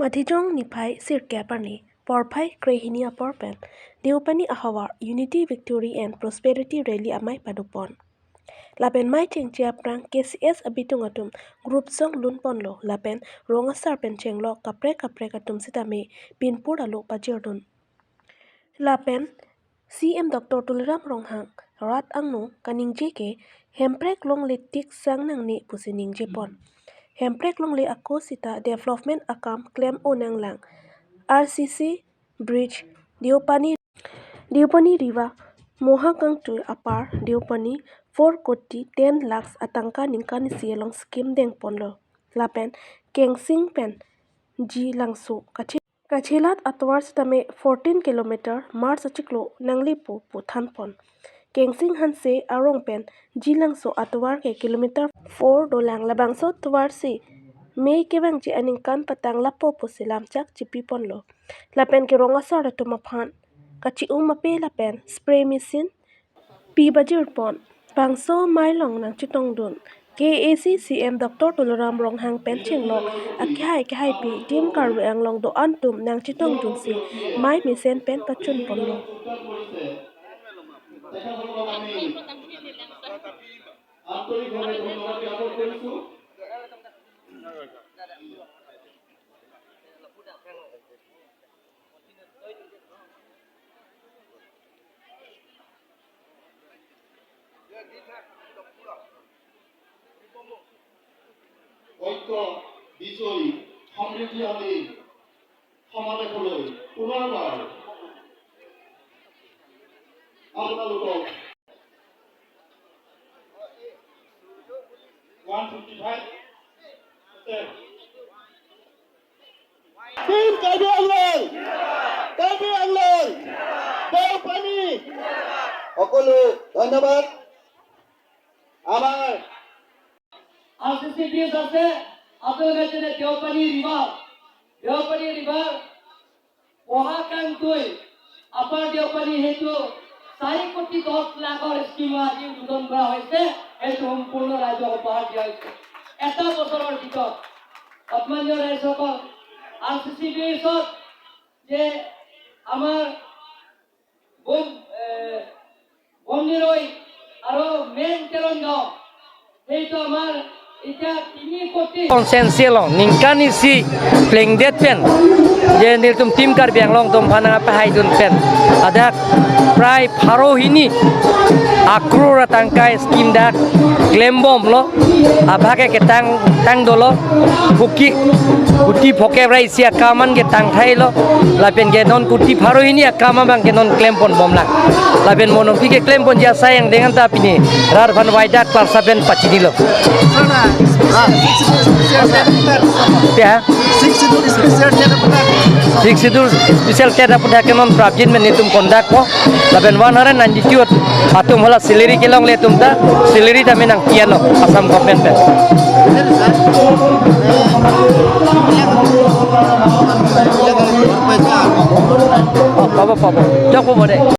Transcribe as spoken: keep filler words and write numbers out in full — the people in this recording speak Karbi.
Matijong niphai sirkep arni, porphai krehini apor pen, Deopani ahavar Unity, Victory and Prosperity Rally amei padopon. Lapen mei chengche aphrang K C S abitung atum group song lunponlo, lapen rong asar pen chenglok kaprek kaprek atum sitame pinpur alo pajirdun. Lapen C M Doctor Tuliram Ronghang rat angno kaningje ke Hemprek longle tik sang nangne pusi ningjepon. Hemprek longle ako sita development akam klem-o nanglang. R C C bridge, Deopani, Deopani River, Mohakangtui apar Deopani four koti ten lakhs atangka ningkan isi along scheme dengponlo. Lapen Kengsing pen Jilangso kachi- kachelat atovar sitame fourteen kilometer March achiklo nanglipo pu thanpon. Kengsing Hanse arong pen Jilangso atovar ke kilometer four dolang, labangso atovar si mei kevangji aningkan patang lapo pusi lamchak chipiponlo. Lapen ke rong asar atum aphan kachi-um ape lapen spray machine pi pajirpon. Bangso mei along nangchetongdun K A A C C M Doctor Tuliram Ronghang pen chenglok akehai kehaipi Team Karbi Anglong do-an atum nangchetongdunsi mei mesen pen pachunponlo. আন্তৰিকভাৱে ধন্যবাদ জ্ঞাপন কৰিছো। ঐক্য, বিজয়ী, সমৃদ্ধিশালী সমাবেশলৈ পুনৰবাৰ আপোনালোকক one fifty five step. Team Karbi Anglong! Karbi Anglong! Deopani! সকলো ধন্যবাদ। আমাৰ আৰ চি চি ব্ৰিজ আছে, আপোনালোকে যেনে দেওপানী ৰিভাৰ, দেওপানী ৰিভাৰ, মহাকাংকৈ, আপাৰ দেওপানী, সেইটো চাৰি কোটি দহ লাখৰ স্কিম আজি উদ্বোধন কৰা হৈছে। সেইটো সম্পূৰ্ণ ৰাইজক উপহাৰ দিয়া হৈছে এটা বছৰৰ ভিতৰত। সন্মানীয় ৰাইজসকল, আৰ চি চি ব্ৰিজত যে আমাৰ বন, এ, বন্দিৰৈ আৰু মেইন কেলনগাঁও, সেইটো আমাৰ এতিয়া তিনি কোটি। Constituency along ningkan isi plengdet pen, je nelitum Team Karbi Anglong atum aphan nangpahaidun pen, adak prai pharo hini akror atangka scheme dak klembomlo, abhag ke ketang tang dolo, buki kuti phoke prai isi akam an ke tangthailo, lapen ke non kuti pharo hini akam abang ke non klemponbomlang. Lapen mo non pi ke klemponji asai angdeng anta pini rat aphan waidak klarsa pen pachinilo. Sana, ah. Ya. Sixth Schedule special tet aputhak. Sixth Schedule special tet aputhak ke non prapjin men nelitum kondak po. Lapen one hundred ninety-two atum hala salary kelongle atum ta, salary ta menang piano Assam government pen. Oh, pabo, pabo. Jok pabo de.